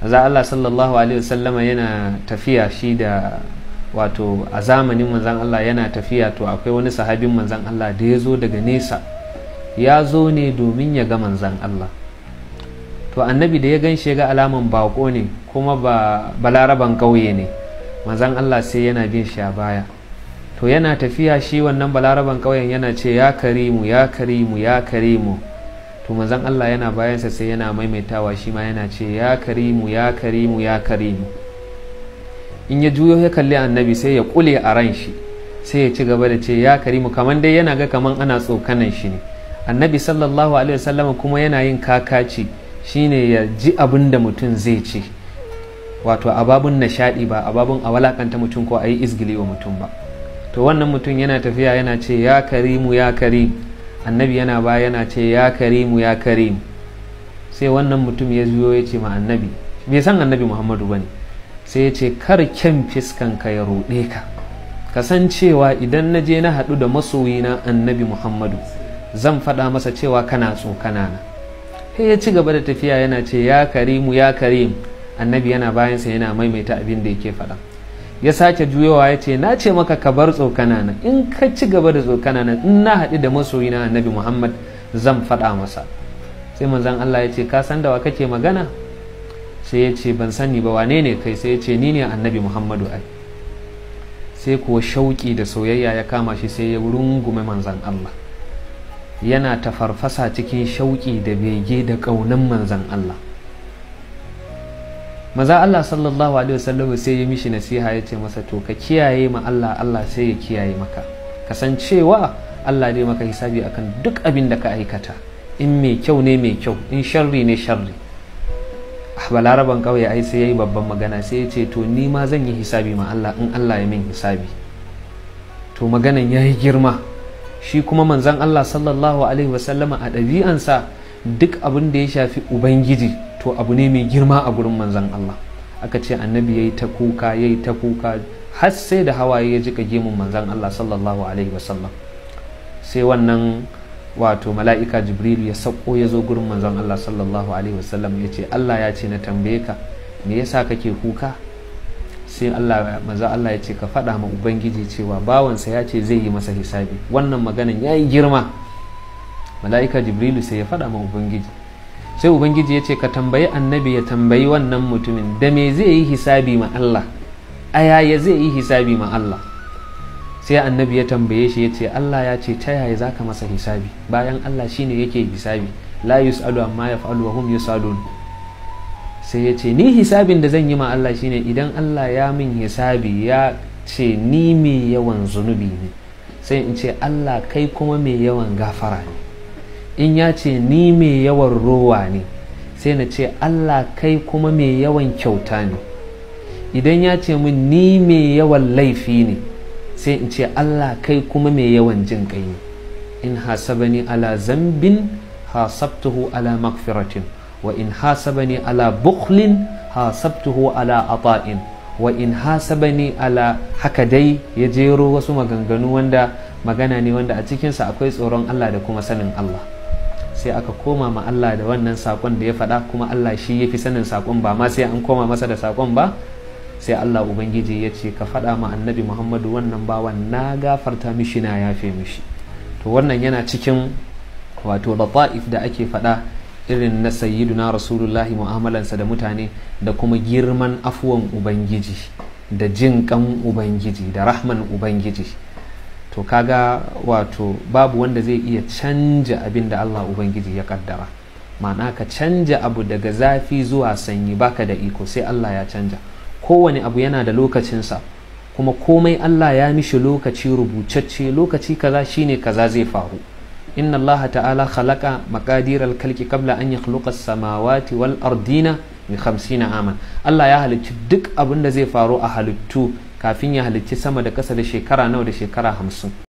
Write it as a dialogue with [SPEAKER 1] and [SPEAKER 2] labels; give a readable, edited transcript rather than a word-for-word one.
[SPEAKER 1] Maza Allah sallallahu alaihi wasallama yana tafiya shi da wato a zamanin manzan Allah yana tafiya, to akwai wani sahabin manzan Allah da ya zo daga nesa, ya zo ne domin ya ga manzan Allah. To annabi da ya gan shi ga alaman bako ne kuma ba balaraban ƙauye ne, manzan Allah sai yana bin shi a baya. To yana tafiya shi wannan balaraban ƙauyen yana ce ya karimu, ya karimu, ya karimu. To manzan Allah yana bayansa sai yana maimaitawa shi ma yana ce ya karimu, ya karimu, ya karimu. In ya juyo ya kalli annabi sai ya kule a ran shi, sai ya ci gaba da ce ya karimu, kaman dai yana ga kaman ana tsokanan shi ne. Annabi sallallahu alaihi wasallam kuma yana yin kakaci, shine ya ji abin da mutum zai ce, wato ababun nishadi ba ababun a walakanta mutum ko a yi izgili wa mutum ba. To wannan mutum yana tafiya yana ce ya karimu, ya karim, annabi yana baya yana ce ya karimu, ya karim. Sai wannan mutum ya juyo ya ce ma annabi, bai san annabi Muhammadu bane, sai ya ce kar kyan fiskanka ya ruɗe ka, kasancewa idan na je na haɗu da masoyina annabi Muhammadu zan faɗa masa cewa kana tsokana na. Sai ya ci gaba da tafiya yana ce ya karimu, ya karim, annabi yana bayansa yana maimaita abin da yake faɗa. Ya sake juyowa ya ce na ce maka ka bar tsokana na, in ka ci gaba da tsokana na in na haɗu da masoyina annabi Muhammad zan faɗa masa. Sai manzon Allah ya ce ka san da wa kake magana? Sai ya ce ban sani ba, wane ne kai? Sai ya ce ni ne annabi Muhammadu ai. Sai kuwa shauƙi da soyayya ya kama shi, sai ya rungume manzon Allah, yana tafarfasa cikin shauƙi da bege da ƙaunan manzon Allah. Maza Allah sallallahu alaihi wasallam sai ya mishi nasiha ya ce masa to ka kiyaye ma Allah, Allah sai ya kiyaye maka. Kasancewa Allah dai maka hisabi akan duk abin da ka aikata, in mai kyau ne mai kyau, in sharri ne sharri. Balaraban ƙauye ai sai yayi babban magana, sai ya ce to ni ma zan yi hisabi ma Allah in Allah ya min hisabi. To maganan yayi girma. Shi kuma manzon Allah sallallahu alaihi wasallama a ɗabi'ansa duk abin da ya shafi ubangiji to abu ne mai girma a gurin manzon Allah. Aka ce annabi yayi ta kuka, yayi ta kuka har sai da hawaye ya jika gemun manzon Allah sallallahu alaihi wasallam. Sai wannan wato mala'ika Jibril ya sauko ya zo gurin manzon Allah sallallahu alaihi wasallam ya ce Allah ya ce na tambaye ka me yasa kake kuka? Sai Allah manzon Allah ya ce ka faɗa ma ubangiji cewa bawansa ya ce zai yi masa hisabi. Wannan maganan yayi girma. Mala'ika Jibrilu sai ya faɗa ma ubangiji, sai ubangiji ya ce ka tambayi annabi ya tambayi wannan mutumin da me zai yi hisabi ma Allah, a yaya zai yi hisabi ma Allah. Sai annabi ya tambaye shi ya ce Allah ya ce ta yaya zaka masa hisabi bayan Allah shine yake hisabi, la yus'alu amma yaf'alu wa hum yus'alun. Sai ya ce ni hisabin da zan yi ma Allah shine idan Allah ya min hisabi ya ce ni mai yawan zunubi ne, sai in ce Allah kai kuma mai yawan gafara ne. In ya ce ni mai yawan rowa ne, sai na ce Allah kai kuma mai yawan kyauta ne. Idan ya ce min ni mai yawan laifi ne, sai in ce Allah kai kuma mai yawan jin kai ne. In hasabani ala zambin hasabtuhu ala magfiratin, wa in hasabani ala bukhlin hasabtuhu ala ata'in, wa in hasabani ala, haka dai ya jero wasu maganganu wanda magana ne wanda a cikinsa akwai tsoron Allah da kuma sanin Allah. Sai aka koma ma Allah da wannan sakon da ya faɗa, kuma Allah shi ya fi sanin sakon, ba ma sai an koma masa da sakon ba. Sai Allah ubangiji ya ce ka faɗa ma annabi Muhammadu wannan bawan na gafarta mishi, na yafe mishi. To wannan yana cikin wato lata'if da ake faɗa irin na sayyiduna rasulullahi mu'amalansa da mutane, da kuma girman afuwan ubangiji da jin kan ubangiji da rahman ubangiji. To kaga wato babu wanda zai iya canja abin da Allah ubangiji ya kaddara. Ma'ana ka canja abu daga zafi zuwa sanyi baka da iko, sai Allah ya canja. Kowane abu yana da lokacinsa, kuma komai Allah ya mishi lokaci rubutacce, lokaci kaza shine kaza zai faru. Inna Allah ta'ala khalaqa maqadir al-khalqi qabla an yakhluqa as-samawati wal ardina bi 50 aman. Allah ya halicci duk abin da zai faru a halittu kafin ya halicci sama da ƙasa da shekara nawa, da shekara 50.